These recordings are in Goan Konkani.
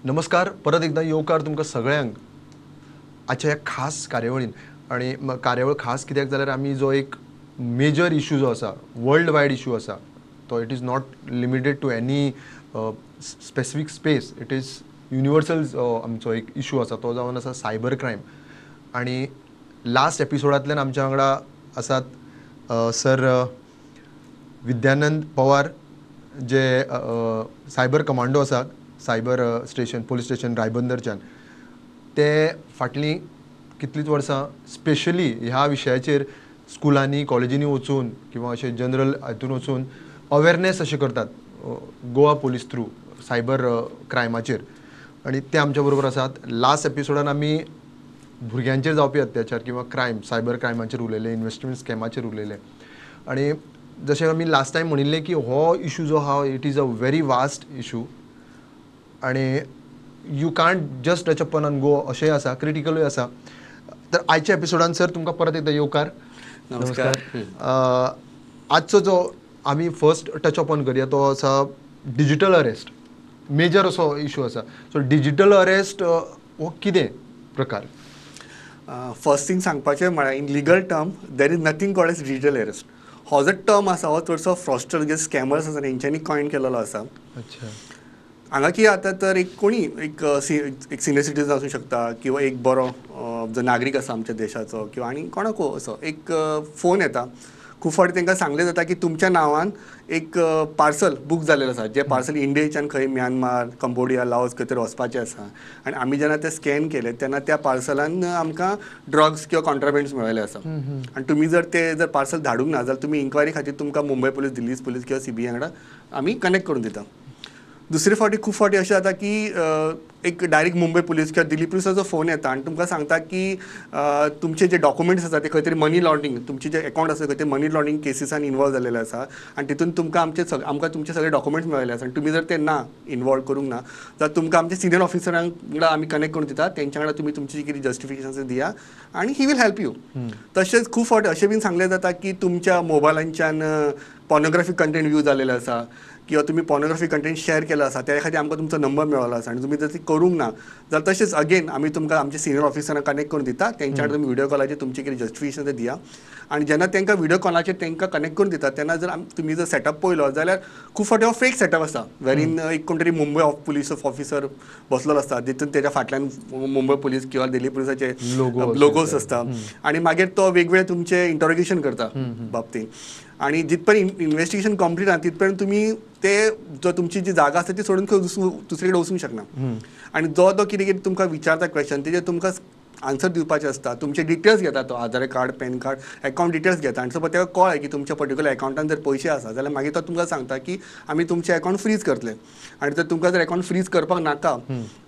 नमस्कार, परत एकदा येवकार तुमकां सगळ्यांक आजच्या ह्या खास कार्यावळीन. आनी कार्यावळ खास कित्याक जाल्यार आमी जो एक मेजर इशू जो आसा, वर्ल्ड वायड इशू आसा, तो it is not limited to any specific space, it is universal आमचो एक इशू आसा, तो जावन आसा सायबर क्रायम. आनी लास्ट एपिसोडांतल्यान आमच्या वांगडा आसात सर विद्यानंद पवार, जे सायबर कमांडो आसात सायबर स्टेशन पोलीस स्टेशन रायबंदरच्यान. ते फाटलीं कितलींच वर्सां स्पेशली ह्या विशयाचेर स्कुलांनी कॉलेजींनी वचून किंवा अशें जनरल हातून वचून अवेरनेस अशें करतात गोवा पोलीस थ्रू सायबर क्रायमाचेर. आनी ते आमच्या बरोबर आसात. लास्ट एपिसोडान आमी भुरग्यांचेर जावपी अत्याचार किंवा क्रायम, सायबर क्रायमाचेर उलयले, इन्वेस्टमेंट स्कॅमाचेर उलयले. आनी जशें आमी लास्ट टायम म्हणिल्लें की हो इशू जो आहा it is a very vast issue आनी you can't just touch upon and go अशेंय आसा, क्रिटिकलूय आसा. तर आयच्या एपिसोडान सर तुमकां परत एकदां येवकार. नमस्कार. आजचो जो आमी फर्स्ट टच अपॉन करया तो आसा डिजिटल अरेस्ट, मेजर असो इशू आसा. सो डिजिटल अरेस्ट हो कितें प्रकार? फर्स्ट थिंग सांगपाचें म्हळ्यार in legal term there is nothing called as digital arrest. हो जो टर्म आसा हो चडसो फ्रॉस्टर जे स्कॅमर्स आसा तेंच्यांनी कॉयन केलेलो आसा. अच्छा. हांगा कितें जाता तर एक कोणी एक एक सिनियर सिटीजन आसूं शकता किंवा एक बरो जो नागरीक आसा आमच्या देशाचो किंवा आनी कोणाको असो एक फोन येता. खूब फावटी तांकां सांगलें जाता की तुमच्या नांवान एक पार्सल बूक जाल्लें आसा, जें पार्सल इंडियेच्यान खंय म्यानमार, कंबोडिया, लाओस खंय तरी वचपाचें आसा आनी आमी जेन्ना तें स्कॅन केलें तेन्ना त्या पार्सलान आमकां ड्रग्स किंवा कॉन्ट्राबँड्स मेळिल्ले आसा. आनी तुमी जर तें जर पार्सल धाडूंक ना जाल्यार तुमी इन्क्वायरी खातीर तुमकां मुंबय पुलीस, दिल्ली पुलीस किंवा सीबीआय वांगडा आमी कनेक्ट करून दिता. दुसरे फावटी खूब फावटी अशें जाता की एक डायरेक्ट मुंबय पुलीस किंवा दिल्ली पुलिसाचो फोन येता आनी तुमकां सांगता की तुमचे जे डॉक्युमेंट्स आसा ते खंय तरी मनी लॉन्ड्रिंग, तुमचे जे अकाउंट आसा खंय तरी मनी लॉन्ड्रिंग केसीसान इन्वॉल्व जाल्लेले आसा आनी तितून तुमकां आमचे आमकां तुमचे सगळे डॉक्युमेंट्स मेळिल्ले आसा आनी तुमी जर ते ना इन्वॉल्व करूंक ना जाल्यार तुमकां आमचे सिनियर ऑफिसरांक वांगडा आमी कनेक्ट करून दिता, तेंच्या वांगडा तुमी तुमची कितें जस्टिफिकेशन आसा दिया आनी he will help you. तशेंच खूब फावटी अशें बीन सांगलें जाता की तुमच्या मोबायलांच्यान पॉर्नोग्राफी कंटेंट व्यू जाल्लेले आसा किंवा तुमी पॉर्नोग्राफी कंटेंट शेअर केलो आसा त्या खातीर आमकां तुमचो नंबर मेळ्ळो आसा आनी तुमी जर ती करूंक ना जाल्यार तशेंच अगेन आमी तुमकां आमच्या सिनियर ऑफिसरांक कनेक्ट करून दिता, तेंच्या कडेन तुमी व्हिडियो कॉलाचेर तुमचें कितें जस्टिफिकेशन तें दिया आनी जेन्ना तांकां व्हिडियो कॉलाचेर तांकां कनेक्ट करून दिता तेन्ना जर तुमी जर सेटअप पळयलो जाल्यार खूब फावटी हो फेक सेटअप आसा, वेरीन एक कोण तरी मुंबय पुलीस ऑफिसर बसलेलो आसता जितून तेच्या फाटल्यान मुंबय पुलीस किंवा दिल्ली पुलिसाचे लोगोस आसता आनी मागीर तो वेगवेगळे तुमचें इंटरोगेशन करता बाबतींत आनी जितपर्यंत इन्वेस्टिगेशन कंप्लीट ना तितपर्यंत तुमी ते जो तुमची जी जागा आसा ती सोडून दुसरे कडेन वचूंक शकना आनी जो तो कितें कितें तुमकां विचारता क्वेश्चन तेजेर तुमकां आन्सर दिवपाचें आसता. तुमचे डिटेल्स घेता तो, Aadhaar card, PAN card, account details घेता आनी सपोज ताका कळ्ळें की तुमच्या पर्टिक्युलर अकाउंटान जर पयशे आसा जाल्यार मागीर तो तुमकां सांगता की आमी तुमचें अकाउंट फ्रीज करतले आनी जर तुमकां जर अकाउंट फ्रीज करपाक नाका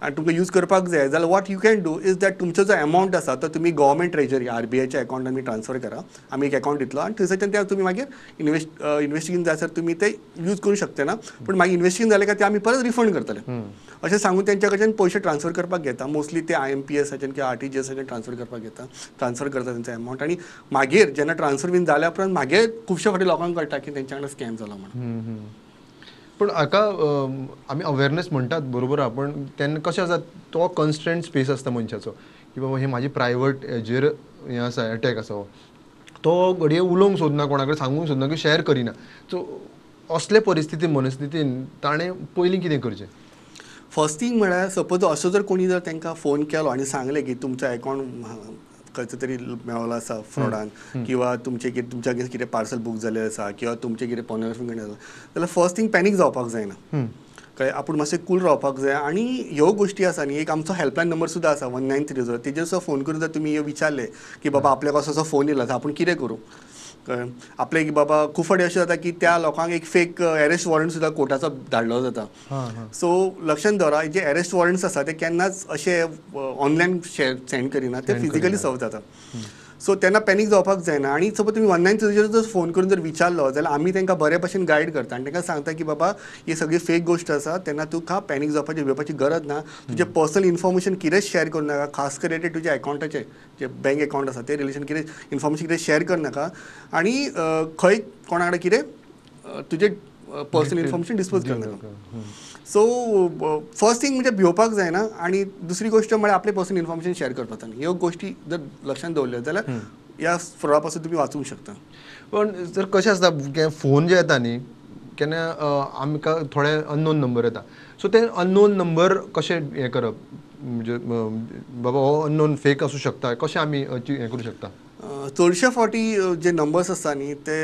आनी तुमकां यूज करपाक जाय जाल्यार what you can do is that तुमचो जो अमावंट आसा तो तुमी गव्हर्मेंट ट्रेजरी आरबीआयच्या अकाउंट आमी ट्रान्सफर करा, आमी एक अकाउंट दितलो आनी थंयसरच्यान ते तुमी मागीर इन्वेस्टिगेशन जायसर तुमी ते यूज करूं शकता ना, पूण मागीर इन्वेस्टिगेशन जालें काय ते आमी परत रिफंड करतले अशें सांगून तेंच्या कडच्यान पयशे ट्रान्सफर करपाक घेता. मोस्टली ते आयएमपीएसाच्यान किंवा आरटीजीएसाच्यान ट्रान्सफर करपाक घेता, ट्रान्सफर करता तेंचो अमावंट आनी मागीर जेन्ना ट्रान्सफर बीन जाल्या उपरांत मागीर खुबशे फावटी लोकांक कळटा की तेंच्या वांगडा स्कॅम जाला म्हणून. पूण हाका आमी अवेरनेस म्हणटात बरोबर आहा, पण तेन्ना कशें आसा तो कन्स्टंट स्पेस आसता मनशाचो की बाबा हे म्हाजी प्रायवेट हेजेर हें आसा, एटॅक आसा, हो तो घडये उलोवंक सोदना, कोणा कडेन सांगूंक सोदना, की शेअर करिना. सो असले परिस्थिती मनस्थितीन ताणें पयलीं कितें करचें? फर्स्ट थींग म्हळ्यार सपोज असो जर कोणी जर तांकां फोन केलो आनी सांगलें की तुमचो अकाउंट खंयचो तरी मेळ्ळो आसा फ्रॉडान किंवा तुमचें कितें तुमच्या अगेन्स्ट कितें पार्सल बूक जाल्लें आसा किंवा तुमचें कितें पॉर्नोग्राफी आसा जाल्यार फर्स्ट थींग पॅनीक जावपाक जायना, कळ्ळें? आपूण मातशें कूल रावपाक जाय. आनी ह्यो गोश्टी आसा न्ही, एक आमचो हेल्पलायन नंबर सुद्दां आसा 1930, तेजेर सुद्दां फोन करून जर तुमी विचारलें की बाबा आपल्याक असो असो फोन येयला आपूण कितें करूं, कळ्ळें? आपले की बाबा खूब फावटी अशें जाता की त्या लोकांक एक फेक अरेस्ट वॉरंट सुद्दां कोर्टाचो धाडलो जाता. सो लक्षांत दवरा जे अरेस्ट वॉरंट्स आसा ते केन्नाच अशे ऑनलायन शेअर सेंड करिना, ते फिजिकली सर्व जाता. सो तेन्ना पॅनीक जावपाक जायना. आनी सपोज तुमी 1930 जर फोन करून जर विचारलो जाल्यार आमी तांकां बरे भशेन गायड करता आनी तांकां सांगता की बाबा ही सगळी फेक गोश्ट आसा, तेन्ना तुका पॅनीक जावपाची भिवपाची गरज ना, तुजें पर्सनल इन्फॉर्मेशन कितेंच शेअर करूं नाका, खास करून तुज्या अकाउंटाचें जे बँक अकाउंट आसा ते रिलेशन कितें इन्फॉर्मेशन कितें शेअर करनाका आनी खंय कोणा कडेन कितें तुजें पर्सनल इन्फॉर्मेशन डिस्पोज करनाका. सो फर्स्ट थिंग म्हणजे भिवपाक जायना आनी दुसरी गोश्ट म्हळ्यार आपलें पर्सनल इन्फॉर्मेशन शेअर करपाक जायना. ह्यो गोश्टी जर लक्षांत दवरल्यो जाल्यार ह्या फ्रॉडा पासून तुमी वाचूंक शकता. पण जर कशें आसता, फोन जे येता न्ही केन्ना आमकां थोडे अननोन नंबर येता, सो ते अननोन नंबर कशें हें करप, म्हणजे बाबा हो अननोन फेक आसूं शकता, कशें आमी हें करूं शकता? चडशे फावटी जे नंबर्स आसता न्ही ते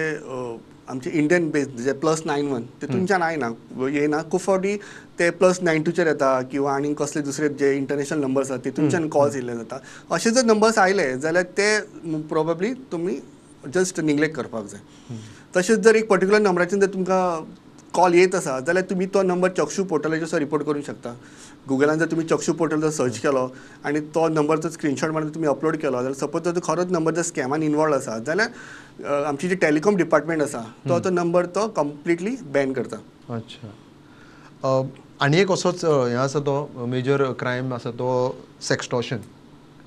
आमचे इंडियन बेज जे +91 तेतूनच्यान आयना येना. खूब फावटी ते +92चेर येता किंवा आनी कसले दुसरे जे इंटरनॅशनल नंबर्स आसा तेतूनच्यान कॉल्स येयल्ले जाता. अशे जर नंबर्स आयले जाल्यार ते प्रोबेबली तुमी जस्ट निग्लेक्ट करपाक जाय. तशेंच जर एक पर्टिक्युलर नंबराचेर जर तुमकां कॉल येत आसा जाल्यार तुमी तो नंबर चक्षू पोर्टलाचेर सुद्दां रिपोर्ट करूंक शकता. गुगलान जर तुमी चक्षू पोर्टल जर सर्च केलो आनी तो नंबर जर स्क्रिनशॉट मारून तुमी अपलोड केलो जाल्यार सपोज जर खरोच नंबर जर स्कॅमान इनवॉल्व आसा जाल्यार आमची जी टेलिकॉम डिपार्टमेंट आसा तो तो नंबर तो कंप्लिटली बॅन करता. अच्छा. आनी एक असोच हें आसा तो मेजर क्रायम आसा तो सेक्सटॉर्शन.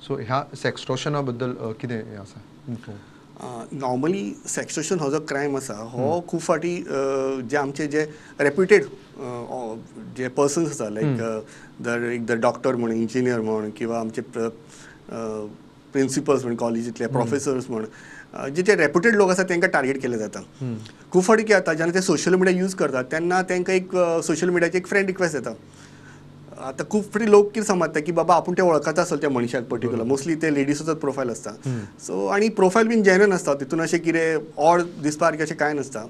सो ह्या सेक्सटॉर्शना बद्दल कितें हें आसा? नॉर्मली सेक्सटॉर्शन हो जो क्रायम आसा हो खूब फावटी जे आमचे जे रेप्युटेड जे पर्सन्स आसा लायक जर एक डॉक्टर म्हण, इंजिनियर म्हण किंवा आमचे प्रिंसिपल्स म्हण, कॉलेजींतले प्रोफेसर्स म्हण, जे जे रेप्युटेड लोक आसा तांकां टार्गेट केले जाता. खूब फावटी कितें जाता जेन्ना ते सोशल मिडिया यूज करतात तेन्ना तांकां एक सोशल मिडियाची एक फ्रेंड रिक्वेस्ट येता. आतां खूब फावटी लोक कितें समजता की बाबा आपूण ते वळखता आसतलो त्या मनशाक पर्टिक्युलर, मोस्टली ते लेडीसाचोच प्रोफायल आसता. सो आनी प्रोफायल बीन जेन्युन आसता, तितून अशें कितें ऑड दिसपा सारकें अशें कांय नासता.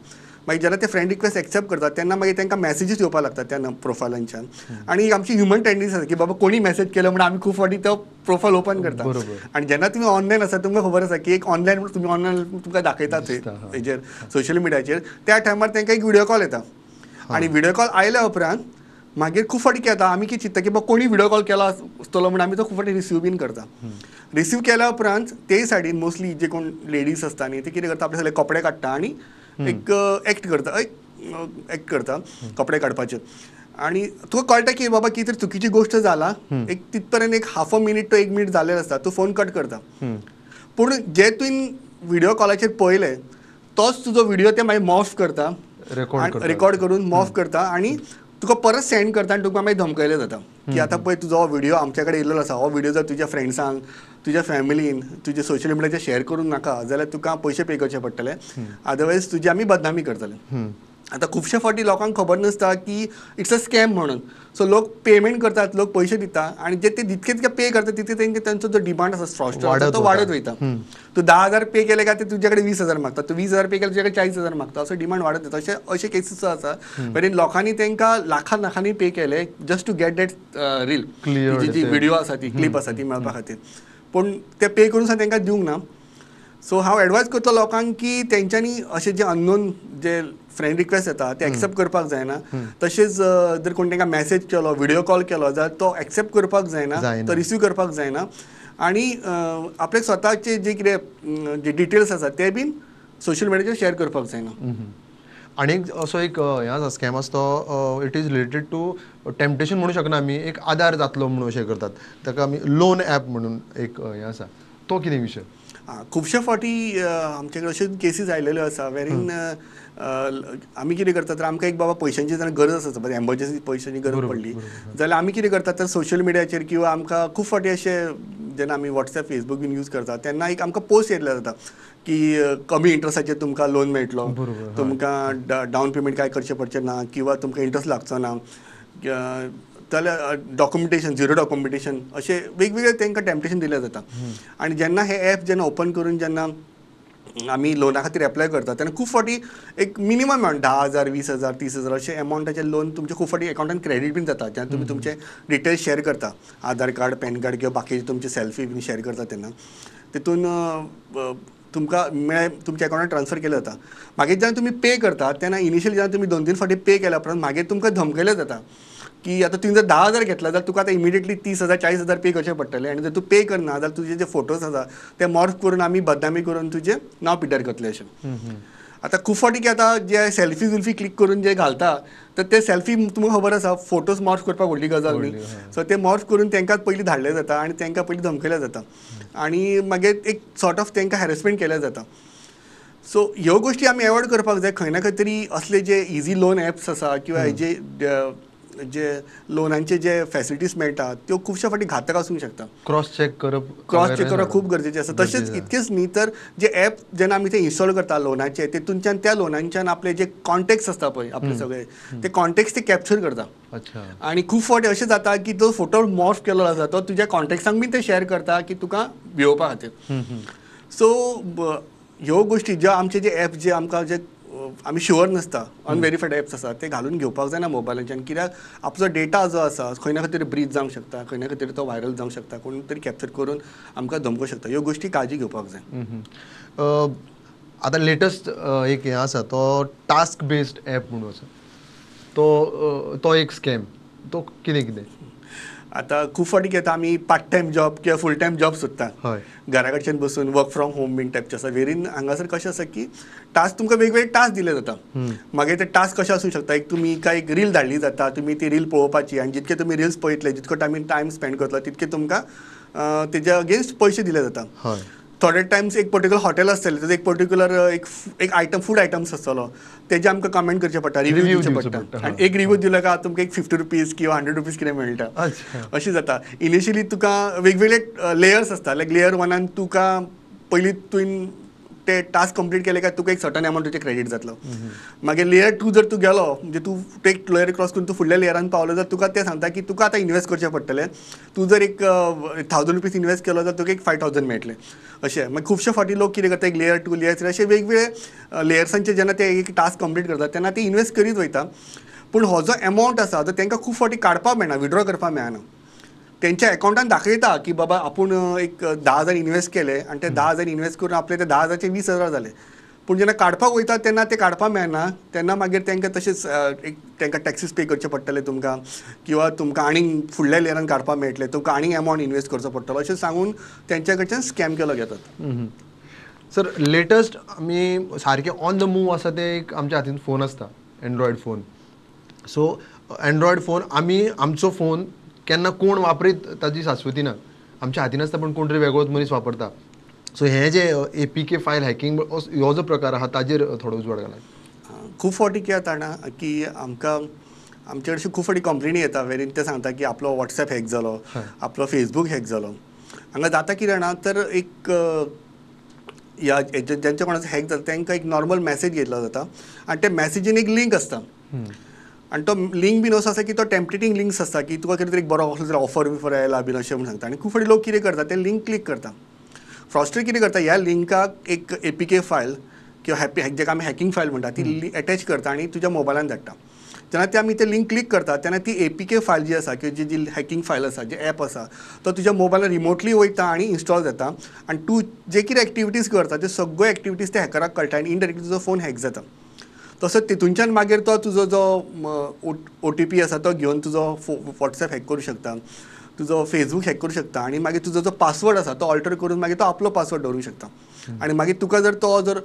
मागीर जेन्ना ते फ्रेंड रिक्वेस्ट एक्सेप्ट करतात तेन्ना मागीर तांकां मॅसेजीस येवपाक लागतात त्या प्रोफायलांच्यान. आनी आमची ह्युमन टेंडन्सी आसा की बाबा कोणी मॅसेज केलो म्हणून आमी खूब फावटी तो प्रोफायल ओपन करता. आनी जेन्ना तुमी ऑनलायन आसा तुमकां खबर आसा की एक ऑनलायन तुमी ऑनलायन तुमकां दाखयतात थंय हेजेर सोशल मिडियाचेर, त्या टायमार तांकां एक व्हिडियो कॉल येता. आनी व्हिडियो कॉल आयल्या उपरांत मागीर खूब फावटी कितें जाता आमी कितें चिंत्ता की बाबा कोणी व्हिडियो कॉल केला आसतलो म्हूण आमी तो खूब फावटी रिसीव बीन करता. रिसीव केल्या उपरांत ते सायडीन मोस्टली जे कोण लेडीज आसता न्ही ते कितें करता आपले सगळे कपडे काडटा आनी एक एक्ट करता, एक एक्ट करता कपडे काडपाचे. आनी तुका कळटा की बाबा कितें तरी चुकीची गोश्ट जाला, एक तितपर्यंत एक हाफ अ मिनीट तो एक मिनीट जाल्लें आसता, तूं फोन कट करता. पूण जे तुवें व्हिडियो कॉलाचेर पळयलें तोच तुजो व्हिडियो ते मागीर मॉफ करता, रेकॉर्ड करून मॉफ करता आनी तुका परत सेंड करता आनी तुका मागीर धमकयलें जाता की आतां पळय तुजो हो व्हिडियो आमच्या कडेन येयल्लो आसा, हो व्हिडियो जर तुज्या फ्रेंड्सांक, तुज्या फॅमिलीन, तुज्या सोशल मिडियाचेर शेअर करूंक नाका जाल्यार तुका पयशे पे करचे पडटले, अदरवायज तुजी आमी बदनामी करतले. आतां खुबशे फावटी लोकांक खबर नासता की it's a scam म्हणून. सो लोक पेमेंट करतात, लोक पयशे दिता आनी जे ते जितके तितके पे करता तितके तेंचे तांचो जो डिमांड आसा फ्रॉड तो वाडत वयता. तूं 10,000 पे केले काय ते तुज्या कडेन 20,000 मागता, तूं 20,000 पे केले तुज्या कडेन 40,000 मागता, असो डिमांड वाडत वयता. अशे अशे केसीस आसा वेरीन लोकांनी तांकां लाखां लाखांनी पे केले just to get that reel, ji video आसा ती क्लिप आसा ती मेळपा खातीर, पूण ते पे करून सुद्दां तांकां दिवंक ना. सो हांव एडवायज करतलो लोकांक की तेंच्यांनी अशे जे अननोन जे फ्रेंड रिक्वेस्ट येता ते एक्सेप्ट करपाक जायना. तशेंच जर कोण तांकां मॅसेज केलो, व्हिडियो कॉल केलो जाल्यार तो एक्सेप्ट करपाक जायना, तो रिसीव करपाक जायना आनी आपले स्वताचे जे कितें जे डिटेल्स आसा ते बीन सोशल मिडियाचेर शेअर करपाक जायना. आनी एक असो एक हें आसा स्कॅम आसा तो it is related to temptation म्हणू शकना आमी, एक आदार जातलो म्हणून अशें करतात, ताका आमी लोन एप म्हणून एक हें आसा, तो कितें विशय? खुबशे फावटी आमचे कडेन अश्यो केसीस आयलेल्यो आसा वेरीन आमी कितें करतात तर आमकां एक बाबा पयशांची जेन्ना गरज आसा, सपोज एमर्जन्सी पयशांची गरज पडली जाल्यार आमी कितें करतात तर सोशल मिडियाचेर किंवा आमकां खूब फावटी अशें जेन्ना आमी वॉट्सएप फेसबूक बीन यूज करतात तेन्ना एक आमकां पोस्ट येयल्ले जाता की कमी इंट्रस्टाचेर तुमकां लोन मेळटलो, तुमकां डावन पेमेंट कांय करचें पडचें ना किंवा तुमकां इंट्रस्ट लागचो ना, जाल्यार डॉक्युमेंटेशन, झिरो डॉक्युमेंटेशन अशें वेगवेगळे तांकां टेम्पटेशन दिलें जाता. आनी जेन्ना हे एप जेन्ना ओपन करून जेन्ना आमी लोना खातीर एप्लाय करता तेन्ना खूब फावटी एक मिनिमम अमावंट 10,000, 20,000, 30,000 अशें अमावंटाचें लोन तुमचें खूब फावटी एकावंटान क्रेडीट बीन जाता जेन्ना तुमी तुमचे डिटेल्स शेअर करता, आधार कार्ड, पॅन कार्ड किंवा बाकीचे तुमचे सेल्फी बीन शेअर करता तेन्ना तितून तुमकां मेळ तुमच्या अकावंटान ट्रान्सफर केलें जाता. मागीर जेन्ना तुमी पे करता तेन्ना इनिशियली जेन्ना तुमी 2-3 फावटी पे केल्या उपरांत मागीर तुमकां धमकयलें जाता की आतां तुवें जर 10,000 घेतला जाल्यार तुका आतां इमिडिएटली 30,000, 40,000 पे करचे पडटले आनी जर तूं पे करना जाल्यार तुजे जे फोटोज आसा ते मॉर्फ करून आमी बदनामी करून तुजें नांव पिड्ड्यार करतले अशें. आतां खूब फावटी की आतां जे सेल्फी जुल्फी क्लिक करून जे घालता तर ते सेल्फी तुमकां खबर आसा फोटोज मॉर्फ करपाक व्हडली गजाल न्ही, सो ते मॉर्फ करून तांकां पयलीं धाडले जाता आनी तांकां पयलीं धमकयले जाता आनी मागीर एक सॉर्ट ऑफ तांकां हॅरेसमेंट केलें जाता. सो ह्यो गोश्टी आमी एवॉयड करपाक जाय. खंय ना खंय तरी असले जे इजी लोन एप्स आसा किंवा जे जे लोनांचे जे फॅसिलिटीज मेळटा त्यो खुबशे फावटी घातक आसूंक शकता. क्रॉस चॅक करप, क्रॉस चॅक करप खूब गरजेचें आसा. तशेंच इतकेंच न्ही तर जे एप जेन्ना आमी ते इन्स्टॉल करता लोनाचे तेतूनच्यान त्या लोनांच्यान आपले जे कॉन्टेक्ट्स आसता पळय आपले सगळे ते कॉन्टेक्ट्स ते कॅप्चर करता. आनी खूब फावटी अशें जाता की जो फोटो मॉर्फ केल्लो आसा तो तुज्या कॉन्टेक्ट्सांक बीन ते शेअर करता की तुका भियोवपा खातीर. सो ह्यो गोश्टी ज्यो आमचे जे एप जे आमकां जे आमी शुअर नासता अनवेरीफायड एप्स आसा ते घालून घेवपाक जायना मोबायलाच्यान, कित्याक आपलो डेटा जो आसा खंय ना खंय तरी ब्रीच जावंक शकता, खंय ना खंय तरी तो व्हायरल जावंक शकता, कोण तरी कॅप्चर करून आमकां धमको शकता. ह्यो गोश्टी काळजी घेवपाक जाय. आतां लेटस्ट एक हें आसा तो टास्क बेस्ड एप म्हणून आसा, तो एक स्कॅम, तो कितें कितें आतां खूब फावटी कितें आमी पार्ट टायम जॉब किंवा फूल टायम जॉब सोदता, घरा कडच्यान बसून वर्क फ्रॉम होम बीन टायपचे आसा. वेरीन हांगासर कशें आसा की टास्क तुमकां वेगवेगळे टास्क दिले जाता. मागीर ते टास्क कशें आसूंक शकता, एक तुमी काय एक रील धाडली जाता, तुमी ती रील पळोवपाची आनी जितके तुमी रिल्स पळयतले जितको टायम स्पेंड करतलो तितके तुमकां तेज्या अगेन्स्ट पयशे दिले जाता. थोडे टायम्स एक पर्टिक्युलर हॉटेल आसतलें तेजो एक पर्टिक्युलर एक आयटम फूड आयटम्स आसतलो तेजे आमकां कमेंट करचें पडटा, रिव्यू दिवचें पडटा आनी एक रिव्यू दिलो काय तुमकां एक 50 रुपीज किंवा 100 रुपीज कितें मेळटा अशें जाता. इनिशियली तुका वेगवेगळे लेयर्स आसता, लायक लेयर वनान तुका पयलीं तुवें ते टास्क कंप्लीट केले काय तुका एक सर्टन अमावंट तुजें क्रेडीट जातलो. मागीर लेयर 2 जर तूं गेलो म्हणजे तूं एक लेयर क्रॉस करून तूं फुडल्या लेयरान पावलो जाल्यार तुका ते सांगता की तुका आतां इन्वेस्ट करचें पडटलें, तूं जर एक 1000 रुपीज इन्वेस्ट केलो जाल्यार तुका एक 5000 मेळटलें अशें. मागीर खुबशे फावटी लोक कितें करता, एक लेयर 2 लेयर 3 अशे वेगवेगळे लेयर्सांचे जेन्ना ते एक टास्क कंप्लीट करता तेन्ना ते इन्वेस्ट करीत वयता, पूण हो जो एमावंट आसा तो तांकां खूब फावटी काडपाक मेळना, विड्रॉ करपाक मेळना. त्यांच्या अकाउंटान दाखयता की बाबा आपूण एक 10,000 इन्वेस्ट केले आनी ते 10,000 इन्वेस्ट करून आपले ते 10,000चे 20,000 जाले, पूण जेन्ना काडपाक वयता तेन्ना ते काडपाक मेळना, तेन्ना मागीर तांकां तशेंच एक तांकां टॅक्सीस पे करचे पडटले तुमकां किंवा तुमकां आनीक फुडल्या लेयरान काडपाक मेळटलें, तुमकां आनीक एमावंट इन्वेस्ट करचो पडटलो अशें सांगून तेंच्या कडच्यान स्कॅम केलो घेतात. सर लेटस्ट आमी सारके ऑन the move आसा ते एक आमच्या हातीन फोन आसता, Android phone. So Android phone आमी आमचो फोन केन्ना कोण वापरीत ताजी शाश्वती ना, आमच्या हातीन आसता पण कोण तरी वेगळोच मनीस वापरता. सो हें जे APK file hacking हो जो प्रकार आसा ताजेर थोडो उजवाड घाला. खूब फावटी कितें जाता जाणा की आमकां आमचे कडेन खूब फावटी कंप्लेनी येता वेरीन ते सांगता की आपलो वॉट्सएप हॅक जालो, आपलो फेसबूक हॅक जालो. हांगा जाता कितें जाणा तर एक ह्या ज्यांच्या कोणाचो हॅक जाता तांकां एक नॉर्मल मॅसेज घेतलो जाता आनी त्या मॅसेजीन एक लिंक आसता आनी तो लिंक बीन असो आसा की तो टेम्पटेटींग लिंक्स आसता की तुका कितें तरी एक बरो कसलो तरी ऑफर बिफर आयला बीन अशें म्हूण सांगता आनी खूब फावटी लोक कितें करता ते लिंक क्लिक करता. फ्रॉस्टर कितें करता ह्या लिंकाक एक APK file किंवा हॅपी जेका आमी हॅकिंग फायल म्हणटा ती एटॅच करता आनी तुज्या मोबायलान धाडटा. जेन्ना ते आमी ते लिंक क्लिक करता तेन्ना ती APK file जी आसा किंवा जी जी हॅकिंग फायल आसा जे एप आसा तो तुज्या मोबायलान रिमोटली वयता आनी इन्स्टॉल जाता आनी तूं जे कितें एक्टिविटीज करता त्यो सगळ्यो एक्टिविटीज ते हॅकराक कळटा आनी इनडायरेक्टली तुजो फोन हॅक जाता. तसोच तितूनच्यान मागीर तो तुजो जो OTP आसा तो घेवन तुजो वॉट्सएप हॅक करूं शकता, तुजो फेसबूक हॅक करूं शकता आनी मागीर तुजो जो पासवर्ड आसा तो ऑल्टर करून मागीर तो आपलो पासवर्ड दवरूंक शकता आनी मागीर तुका जर तो जर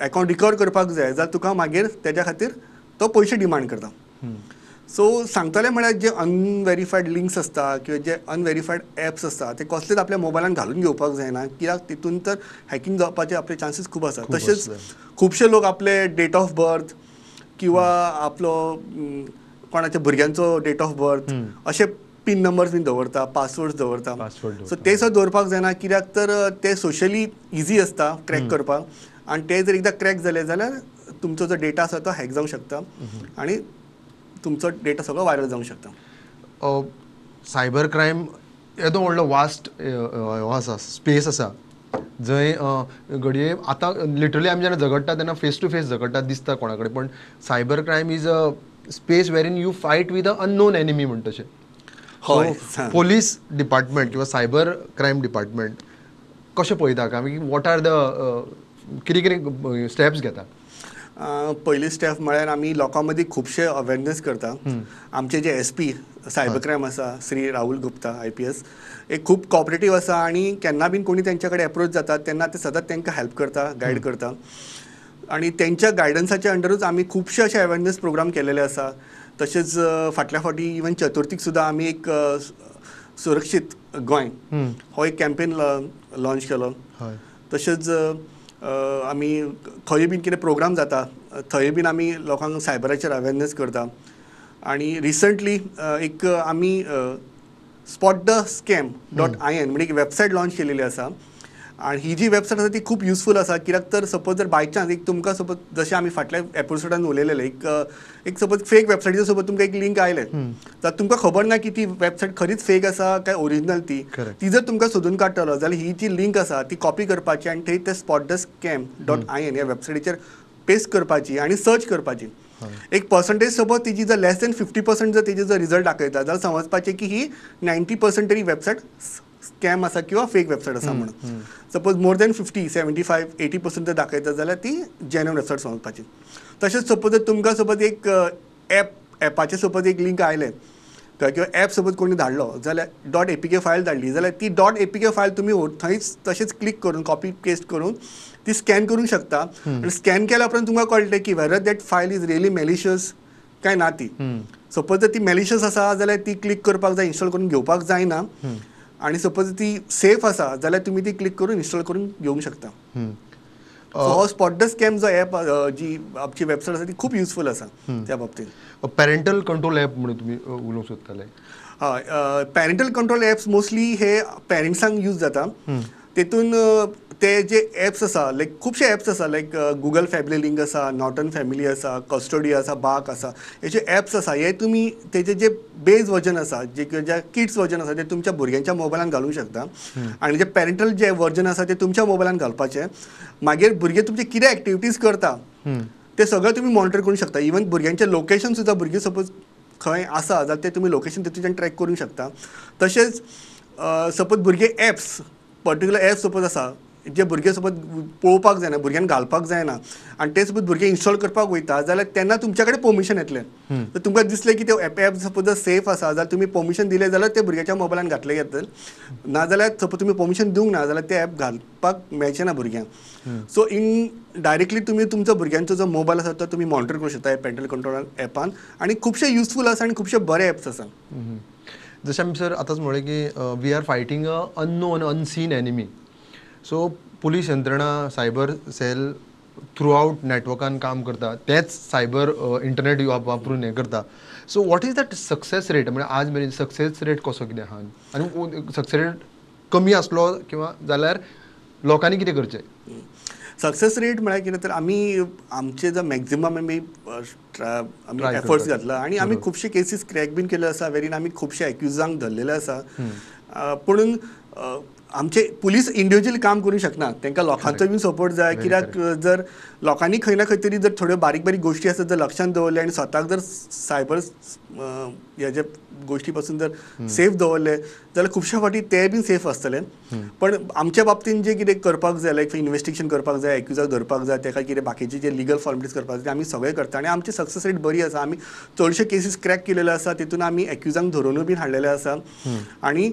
एकावंट रिकवर करपाक जाय जाल्यार तुका मागीर तेज्या खातीर तो पयशे डिमांड करता. सो सांगतले म्हळ्यार जे अनवेरीफायड लिंक्स आसता किंवा जे अनवेरीफायड एप्स आसता ते कसलेच आपल्या मोबायलान घालून घेवपाक जायना, कित्याक तितून तर हॅकिंग जावपाचे आपले चान्सीस खूब आसा. तशेंच खुबशे लोक आपले डेट ऑफ बर्थ किंवा आपलो कोणाच्या भुरग्यांचो डेट ऑफ बर्थ अशे पिन नंबर्स बीन दवरता, पासवर्ड्स दवरता. सो ते सुद्दां दवरपाक जायना कित्याक तर ते सोशली इजी आसता क्रॅक करपाक आनी ते जर एकदां क्रॅक जाले जाल्यार तुमचो जो डेटा आसा तो हॅक जावंक शकता आनी तुमचो डेटा सगळो व्हायरल जावंक शकता. सायबर क्रायम येदो व्हडलो वास्ट हो आसा स्पेस आसा जंय घडये आतां लिटरली आमी जेन्ना झगडटा तेन्ना फेस टू फेस झगडटा दिसता कोणा कडेन, पण cyber crime is a space wherein you fight with a unknown enemy म्हणटा तशें. हय, पोलीस डिपार्टमेंट किंवा सायबर क्रायम डिपार्टमेंट कशें पळयता काय what are the कितें कितें स्टेप्स घेता? पयली स्टेप म्हळ्यार आमी लोकां मदीं खुबशे अवेरनेस करता. आमचे जे SP cyber crime आसा श्री राहुल गुप्ता IPS एक खूब कॉपरेटीव आसा आनी केन्ना बीन कोणी तेंच्या कडेन एप्रोच जाता तेन्ना ते सदांच तांकां हेल्प करता, गायड करता आनी तेंच्या गायडन्साच्या अंडरूच आमी खुबशे अशे अवेरनेस प्रोग्राम केलेले आसा. तशेंच फाटल्या फावटी इवन चतुर्थीक सुद्दां आमी एक सुरक्षीत गोंय हो एक कॅम्पेन लॉन्च केलो. तशेंच आमी खंय बीन कितें प्रोग्राम जाता थंय बीन आमी लोकांक सायबराचेर अवेरनेस करता आनी रिसंटली एक आमी spotthescam.in म्हणजे एक वेबसायट लॉन्च केलेली आसा आनी ही जी वेबसायट आसा ती खूब युजफूल आसा, कित्याक तर सपोज जर बाय चान्स एक तुमकां सपोज जशें आमी फाटल्या एपिसोडान उलयलेले एक एक सपोज फेक वेबसायटीच्या सोबत तुमकां एक लिंक आयलें जाल्यार तुमकां खबर ना की ती वेबसायट खरीच फेक आसा काय ओरिजिनल ती, ती जर तुमकां सोदून काडटलो जाल्यार ही जी लिंक आसा ती कॉपी करपाची आनी थंय ते spotthescam.in ह्या वेबसायटीचेर पेस्ट करपाची आनी सर्च करपाची. एक पर्संटेज सपोज तिजी जर लेस देन 50% जर तेजी जर रिजल्ट दाखयता जाल्यार समजपाचें की ही 90% तरी वेबसायट स्कॅम आसा किंवा फेक वेबसायट आसा म्हणून. सपोज मोर देन 50, 75, 80% जर दाखयता जाल्यार ती जेन्युइन वेबसायट समजपाची. तशेंच सपोज जर तुमकां सपोज एक एप एपाचें सपोज एक लिंक आयलें किंवा एप सपोज कोणी धाडलो जाल्यार डॉट एपीके फायल धाडली जाल्यार ती डॉट एपीके फायल तुमी थंयच तशेंच क्लिक करून कॉपी पेस्ट करून ती स्कॅन करूंक शकता आनी स्कॅन केल्या उपरांत तुमकां कळटलें की whether that file is really malicious काय ना ती. सपोज जर ती मॅलिशियस आसा जाल्यार ती क्लिक करपाक जाय, इन्स्टॉल करून घेवपाक जायना, आनी सपोज ती सेफ आसा जाल्यार तुमी ती क्लिक करून इन्स्टॉल करून घेवंक शकता. सो हो स्पॉट the scam जो एप जी आमची वेबसायट आसा ती खूब युजफूल आसा त्या बाबतींत. पॅरेंटल कंट्रोल ॲप म्हणून तुमी उलोवंक सोदताले? हय, पॅरेंटल कंट्रोल ॲप्स मोस्टली हे पॅरंट्सांक यूज जाता. तेतून ते जे एप्स आसा लायक खुबशे एप्स आसा लायक गुगल फॅमिली लिंक आसा, नॉर्टन फॅमिली आसा, कस्टडी आसा, बाक आसा, हे जे एप्स आसा हे तुमी तेजे जे बेज वर्जन आसा जे जे किड्स वर्जन आसा ते तुमच्या भुरग्यांच्या मोबायलान घालूंक शकता आनी जे पॅरेंटल जे वर्जन आसा ते तुमच्या मोबायलान घालपाचें. मागीर भुरगे तुमचे कितें एक्टिविटीज करता ते सगळें तुमी मॉनिटर करूंक शकता. इवन भुरग्यांचें लोकेशन सुद्दां, भुरगीं सपोज खंय आसा जाल्यार ते तुमी लोकेशन तितूंतल्यान ट्रॅक करूंक शकता. तशेंच सपोज भुरगे एप्स पर्टिक्युलर एप सपोज आसा जे भुरगे सपोज पळोवपाक जायना, भुरग्यांक घालपाक जायना आनी ते सपोज भुरगे इन्स्टॉल करपाक वयता जाल्यार तेन्ना तुमच्या कडेन परमिशन येतलें. तर तुमकां दिसलें की ते एप सपोज जर सेफ आसा जाल्यार तुमी परमिशन दिलें जाल्यार ते भुरग्याच्या मोबायलान घातले घेतले, नाजाल्यार सपोज तुमी परमिशन दिवंक ना जाल्यार ते एप घालपाक मेळचें ना भुरग्यांक. सो इन डायरेक्टली तुमी तुमचो भुरग्यांचो जो मोबायल आसा तो तुमी मॉनिटर करूंक शकता पॅरेंटल कंट्रोल एपान आनी खुबशे युजफूल आसा आनी खुबशे बरे एप्स आसा. जशें आमी सर आतांच म्हणलें की we are fighting a unknown unseen enemy. So police यंत्रणा सायबर सेल थ्रू आउट नॅटवर्कान काम करता, तेच सायबर इंटरनेट वापरून हें करता. So what is that success rate, म्हणजे आज मेरेन सक्सेस रेट कसो कितें आहा आनी सक्सेस रेट कमी आसलो किंवा जाल्यार लोकांनी कितें करचें? सक्सेस रेट म्हळ्यार कितें तर आमी आमचे जो मॅक्झिमम आमी आमी एफर्ट्स घातला आनी आमी खुबशे केसीस क्रॅक बीन केल्ले आसा, वेरीन आमी खुबशे एक्युजांक धरलेले आसा. पुणून आमचे पुलीस इंडिविज्युअल काम करूंक शकना, तांकां लोकांचो बीन सपोर्ट जाय. कित्याक जर लोकांनी खंय ना खंय तरी जर थोड्यो बारीक बारीक गोश्टी आसा जर लक्षांत दवरले आनी स्वताक जर सायबर ह्या गोश्टी पासून जर सेफ दवरले जाल्यार खुबशे फावटी ते बीन सेफ आसतले. पण आमच्या बाबतीन जे कितें करपाक जाय लायक इन्वेस्टिगेशन करपाक जाय, एक्युजाक धरपाक जाय, ताका कितें बाकीचे जे लिगल फॉर्मेलिटीज करपाक जाय आमी सगळें करता आनी आमची सक्सेस रेट बरी आसा. आमी चडशे केसीस क्रॅक केलेले आसा, तितून आमी एक्युजांक धरुनूय बीन हाडलेले आसा आनी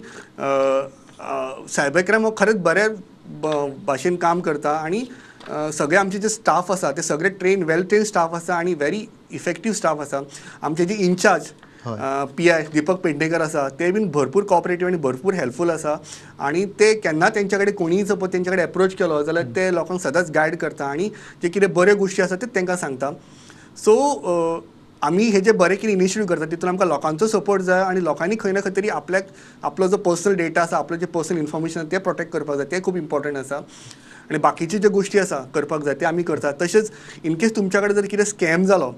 सायबर क्रायम हो खरेंच बऱ्या भाशेन काम करता आनी सगळे आमचे जे स्टाफ आसा ते सगळे ट्रेन वेल ट्रेन स्टाफ आसा आनी व्हेरी इफेक्टीव स्टाफ आसा. आमचे जे इन्चार्ज PI Deepak Pednekar आसा ते बीन भरपूर कॉपरेटीव आनी भरपूर हेल्पफूल आसा आनी ते केन्ना तेंच्या कडेन कोणीय सपोज तेंच्या कडेन एप्रोच केलो जाल्यार ते लोकांक सदांच गायड करता आनी जे कितें बऱ्यो गोश्टी आसा ते तांकां सांगता. सो आमी हे जे बरे कितें इनिशिएटीव करता तितून आमकां लोकांचो सपोर्ट जाय आनी लोकांनी खंय ना खंय तरी आपल्याक आपलो जो पर्सनल डेटा आसा, आपलो जे पर्सनल इन्फॉर्मेशन आसा तें प्रोटेक्ट करपाक जाय, तें खूब इम्पॉर्टंट आसा आनी बाकीच्यो ज्यो गोश्टी आसा करपाक जाय ते आमी करतात. तशेंच इनकेस तुमच्या कडेन जर कितें स्कॅम जालो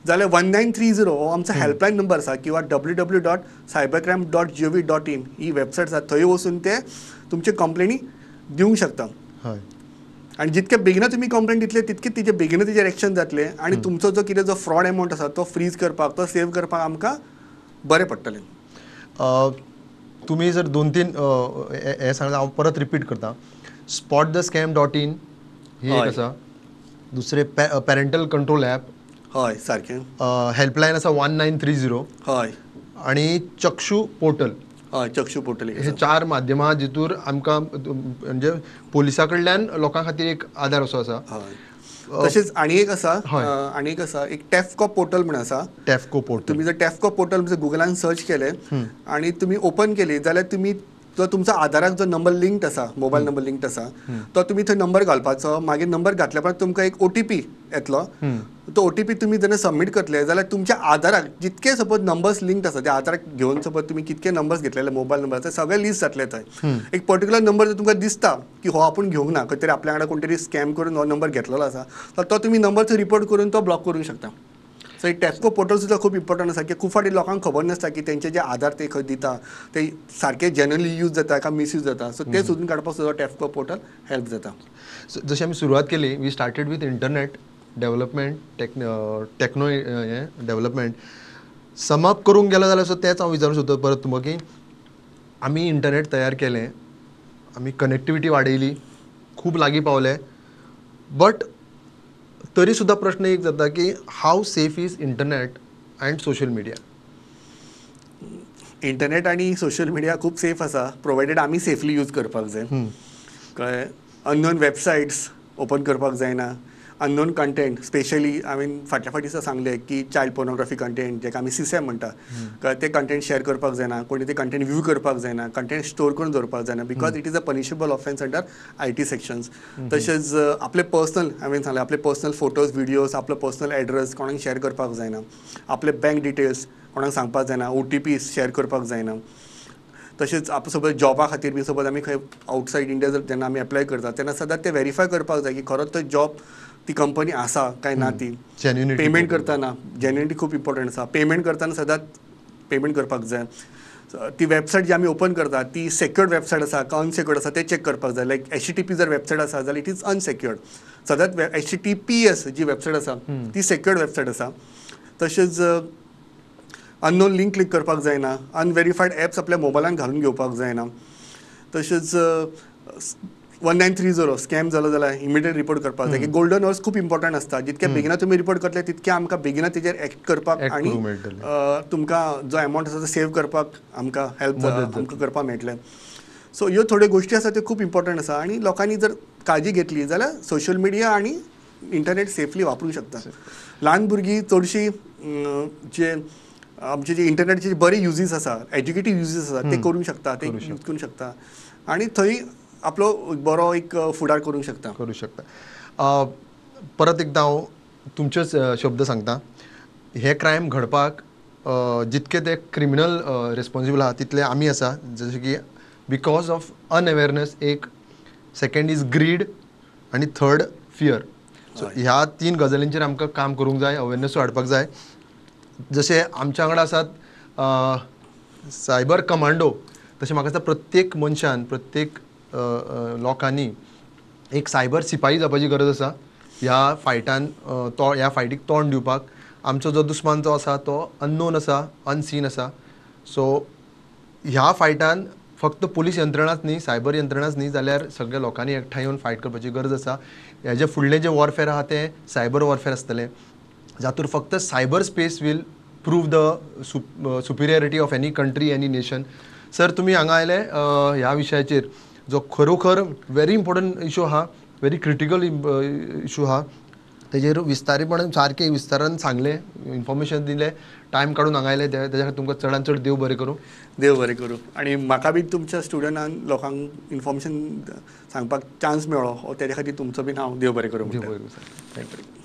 जाल्यार 1930 हो आमचो हेल्पलायन नंबर आसा किंवा www.cybercrime.gov.in ही वेबसायट आसा, थंय वचून ते तुमचे कंप्लेनी दिवंक शकता. आनी जितके बेगीन तुमी कंप्लेन दितले तितके तिजे बेगीन तेजेर एक्शन जातलें आनी तुमचो जो कितें जो फ्रॉड एमावंट आसा तो फ्रीज करपाक, तो सेव करपाक आमकां बरें पडटलें. तुमी जर दोन तीन हें सांगलां हांव परत रिपीट करता. spotthescam.in ही एक आसा, दुसरें पॅरेंटल कंट्रोल ॲप, हय सारकें, हेल्पलायन आसा 1930, हय, आनी चक्षू पोर्टल, हय चक्षू पोर्टल. हे चार माध्यमां जितूर आमकां म्हणजे पोलिसा कडल्यान लोकां खातीर एक आदार असो आसा. हय, तशेंच आनी एक आसा, आनी एक आसा एक टॅफको पोर्टल म्हण आसा. टॅफको पोर्टल तुमी जर टॅफको पोर्टल गुगलान सर्च केलें आनी तुमी ओपन केली जाल्यार तुमी जो तुमचो आधाराक जो नंबर लिंक्ड आसा, मोबायल नंबर लिंक्ड आसा, तो तुमी थंय नंबर घालपाचो. मागीर नंबर घातल्या उपरांत तुमकां एक OTP येतलो. तो OTP तुमी जेन्ना सबमीट करतले जाल्यार तुमच्या आधाराक जितके सपोज नंबर्स लिंक्ड आसा त्या आधाराक घेवन सपोज तुमी कितके नंबर्स घेतलेले मोबायल नंबर आसा सगळे लिस्ट जातले थंय. एक पर्टिक्युलर नंबर जर तुमकां दिसता की हो आपूण घेवंक ना, खंय तरी आपल्या वांगडा कोण तरी स्कॅम करून हो नंबर घेतलेलो आसा, तर तो तुमी नंबर थंय रिपोर्ट करून तो ब्लॉक करूंक शकता. सो एक टॅफको पोर्टल सुद्दां खूब इम्पॉर्टंट आसा की खूब फावटी लोकांक खबर नासता की तेंचे जे आधार ते खंय दिता ते सारके जेन्युअनली यूज जाता काय मिसयूज जाता. सो ते सोदून काडपाक सुद्दां टॅफको पोर्टल हेल्प जाता. जशें आमी सुरवात केली, we started with internet development, techno हें डेवलपमेंट. समाप्त करूंक गेलो जाल्यार सो तेंच हांव विचारूंक सोदता परत तुमकां की आमी इंटरनेट तयार केलें, आमी कनेक्टिविटी वाडयली, खूब लागीं पावले, बट तरी सुद्दां प्रश्न एक जाता की how safe is internet and social media? Internet आनी सोशल मिडिया खूब सेफ आसा, प्रोवायडेड आमी सेफली यूज करपाक जाय. कळ्ळें? अननोन वेबसायट्स ओपन करपाक जायना, अननोन कंटेंट स्पेशली हांवें फाटल्या फावटी सुद्दां सांगलें की चायल्ड पोर्नोग्राफी कंटेंट जेका आमी सीसॅम म्हणटा, कळ्ळें, ते कंटेंट शेअर करपाक जायना, कोणी ते कंटेंट व्यू करपाक जायना, कंटेंट स्टोर करून दवरपाक जायना, because it is a punishable offence under IT sections. तशेंच आपले पर्सनल, हांवें सांगलें, आपले पर्सनल फोटोज, विडियोज, आपलो पर्सनल एड्रेस कोणाक शेअर करपाक जायना, आपले बँक डिटेल्स कोणाक सांगपाक जायना, OTP share करपाक जायना. तशेंच आप सपोज जॉबा खातीर बी सपोज आमी खंय आवटसायड इंडिया जर जेन्ना आमी एप्लाय करता तेन्ना सदांच ते वेरीफाय करपाक जाय की खरोच तो जॉब ती कंपनी आसा काय ना. ती पेमेंट करतना जेन्युनिटी खूब इम्पॉर्टंट आसा. पेमेंट करतना सदांच पेमेंट करपाक जाय. ती वेबसायट जी आमी ओपन करता ती सेक्युर्ड वेबसायट आसा काय अनसेक्युर्ड आसा तें चॅक करपाक जाय. लायक HTTP जर वेबसायट आसा जाल्यार it is unsecured. सदांच HTTPS जी वेबसायट आसा ती सेक्युर्ड वेबसायट आसा. तशेंच अननोन लिंक क्लिक करपाक जायना, अनवेरीफायड एप्स आपल्या मोबायलान घालून घेवपाक जायना. तशेंच 1930 स्कॅम जालो जाल्यार इमिडिएट रिपोर्ट करपाक जाय. की गोल्डन अवर्स खूब इम्पॉर्टंट आसता, जितके बेगिना तुमी रिपोर्ट करतले तितके आमकां बेगिना तेजेर एक्ट करपाक आनी तुमकां जो एमावंट आसा तो सेव करपाक आमकां हेल्प आमकां करपाक मेळटलें. सो ह्यो थोड्यो गोश्टी आसा त्यो खूब इम्पॉर्टंट आसा आनी लोकांनी जर काळजी घेतली जाल्यार सोशल मिडिया आनी इंटरनेट सेफली वापरूंक शकता. ल्हान भुरगीं चडशीं जे आमचे जे इंटरनेटचे बरे युजीस आसा, एज्युकेटीव युजीस आसा ते करूंक शकता, ते यूज करूंक शकता आनी थंय आपलो बरो एक फुडार करूंक शकता. करूं शकता. परत एकदां हांव तुमचेच शब्द सांगता, हे क्रायम घडपाक जितके ते क्रिमिनल रिस्पॉन्सिबल आहा तितले आमी आसा, जशें की because of अनअवेरनेस एक, सेकेंड is grid आनी थर्ड फियर. सो ह्या तीन गजालींचेर आमकां काम करूंक जाय, अवेरनेस हाडपाक जाय. जशें आमच्या वांगडा आसात सायबर कमांडो, तशें म्हाका दिसता प्रत्येक मनशान, प्रत्येक लोकांनी एक सायबर सिपाही जावपाची गरज आसा. ह्या फायटान तो ह्या फायटीक तोंड दिवपाक आमचो जो दुस्मान जो आसा तो अननोन आसा, अनसीन आसा. सो ह्या फायटान फक्त पुलीस यंत्रणाच न्ही, सायबर यंत्रणाच न्ही, जाल्यार सगळ्या लोकांनी एकठांय येवन फायट करपाची गरज आसा. हेजे फुडलें जें वॉरफेअर आहा तें सायबर वॉरफेअर आसतलें, जातूर फक्त cyber space will prove the superiority of any country, any nation. Sir, तुमी हांगा आयले ह्या विशयाचेर जो खरोखर व्हेरी इम्पॉर्टंट इशू आहा, व्हेरी क्रिटिकल इशू आहा, तेजेर विस्तारीपणान सारकें विस्तारान सांगलें, इन्फॉर्मेशन दिलें, टायम काडून हांगा आयले, तेज्या खातीर तुमकां चडान चड देव बरें करूं. देव बरें करूं. आनी म्हाका बी तुमच्या स्टुडंटान लोकांक इन्फॉर्मेशन सांगपाक चान्स मेळ्ळो, तेज्या खातीर तुमचो बीन हांव देव बरें करूं. देव बरें करूं sir. Thank you.